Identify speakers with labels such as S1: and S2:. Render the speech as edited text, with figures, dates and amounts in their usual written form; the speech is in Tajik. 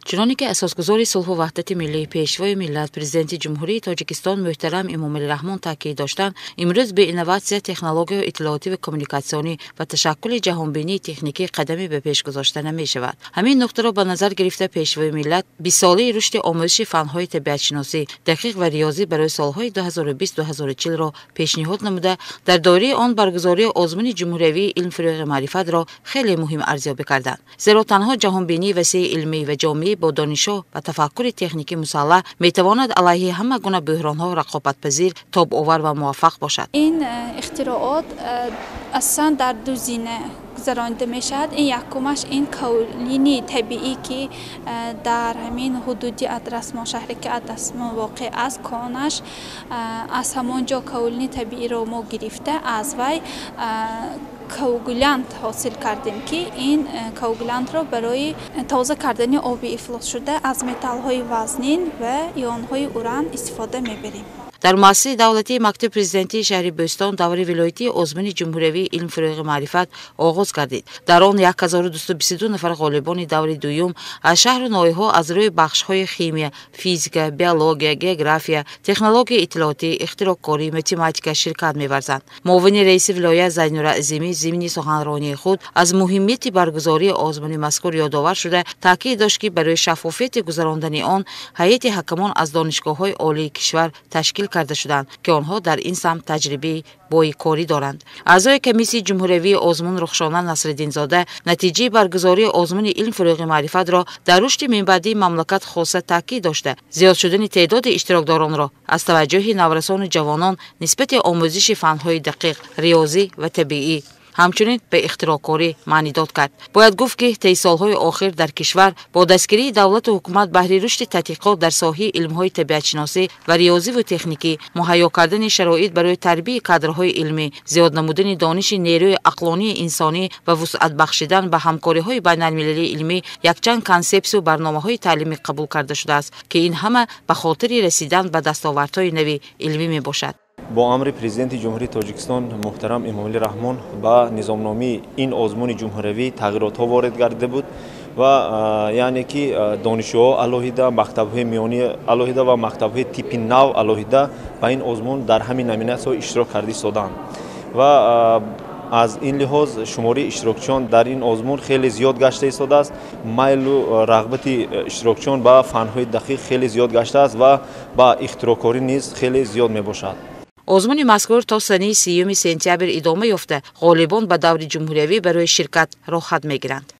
S1: Чуноне ки асосгузори сулҳу ваҳдати миллӣ, Пешвои миллат, Президенти Ҷумҳурии Тоҷикистон муҳтарам Эмомалӣ Раҳмон таъкид доштанд, имрӯз бе инноватсия, технологияҳои иттилоотӣ ва коммуникатсионӣ ва ташаккули ҷаҳонбинии техникӣ қадаме ба пеш гузошта намешавад. Ҳамин нуқтаро ба назар гирифта, Пешвои миллат 20-солаи рушди омӯзиши фанҳои табиатшиносӣ, дақиқ ва риёзӣ барои солҳои 2020-2040-ро пешниҳод намуда, дар доираи он баргузории озмуни ҷумҳуриявии илм, фурӯғи маърифатро хеле муҳим арзёбӣ карданд. Зеро танҳо ҷаҳонбинии васеи илмӣ ва ҷомеаи бо донишҳо ва тафаккури техникӣ мусаллаҳ метавонад алайҳи ҳама гуна бӯҳронҳо рақобатпазир, тобовар ва муваффақ бошад.
S2: Ин ихтироот асосан дар ду зина гузаронида мешавад. Ин якумаш ин каолини табиӣ, ки дар ҳамин ҳудуди Адрасмон, шаҳре ки Адрасмон воқеъ аст, конаш, аз ҳамон ҷо каолини табииро мо гирифта, аз вай коагулянт ҳосил кардем, ки ин коагулянтро барои тоза кардани оби ифлосшуда аз металлҳои вазнин ва ионҳои уран истифода мебарем.
S1: Дар муассисаи давлатии мактаби президентии шаҳри Бӯстон даври вилоятии озмуни ҷумҳуриявии илм, фурӯғи маърифат оғоз гардид. Дар он 1222 нафар ғолибони даври дуюм аз шаҳру ноҳияҳо аз рӯи бахшҳои химия, физика, биология, география, технологияи иттилоотӣ, ихтироъкорӣ, математика ширкат меварзанд. Муовини раиси вилоят Зайнура Азимӣ зимни суханронии худ аз муҳимияти баргузории озмуни мазкур ёдовар шуда, таъкид дошт, ки барои шаффофияти гузарондани он ҳайати ҳакамон аз донишгоҳҳои олии кишвар ташкил карда шуданд, ки онҳо дар ин самт таҷрибаи бои корӣ доранд. Аъзои комиссияи ҷумҳуриявии озмун Рухшона Насриддинзода натиҷаи баргузории озмуни илм, фурӯғи маърифатро дар рушди минбаъдии мамлакат хоса таъкид дошта, зиёд шудани теъдоди иштирокдоронро аз таваҷҷӯҳи наврасону ҷавонон нисбати омӯзиши фанҳои дақиқ, риёзӣ ва табиӣ, ҳамчунин ба ихтироъкорӣ маънидод кард. Бояд гуфт, ки таи солҳои охир дар кишвар бо дастгирии давлату ҳукумат баҳри рушди тадқиқот дар соҳаи илмҳои табиатшиносӣ ва риёзиву техникӣ, муҳайё кардани шароит барои тарбияи кадрҳои илмӣ, зиёд намудани дониши нерӯи ақлонии инсонӣ ва вусъат бахшидан ба ҳамкориҳои байналмилалии илмӣ якчанд консепсию барномаҳои таълимӣ қабул карда шудааст, ки ин ҳама ба хотири расидан ба дастовардҳои нави илмӣ мебошад.
S3: Бо амри Президенти Ҷумҳурии Тоҷикистон муҳтарам Эмомалӣ Раҳмон ба низомномии ин озмуни ҷумҳуриявӣ тағйиротҳо ворид гардида буд ва яъне ки донишҷӯҳо алоҳида, мактабҳои миёнӣ алоҳида ва мактабҳои типи нав алоҳида ба ин озмун дар ҳамин номинатсияҳо иштирок карда истодаанд ва аз ин лиҳоз шумораи иштирокчиён дар ин озмун хеле зиёд гашта истодааст. Майлу рағбати иштирокчиён ба фанҳои дақиқ хеле зиёд гаштааст ва ба ихтироъкорӣ низ хеле зиёд мебошад.
S1: Озмуни мазкур то санаи 30 сентябр идома ёфта, ғолибон ба даври ҷумҳуриявӣ барои ширкат роҳхат мегиранд.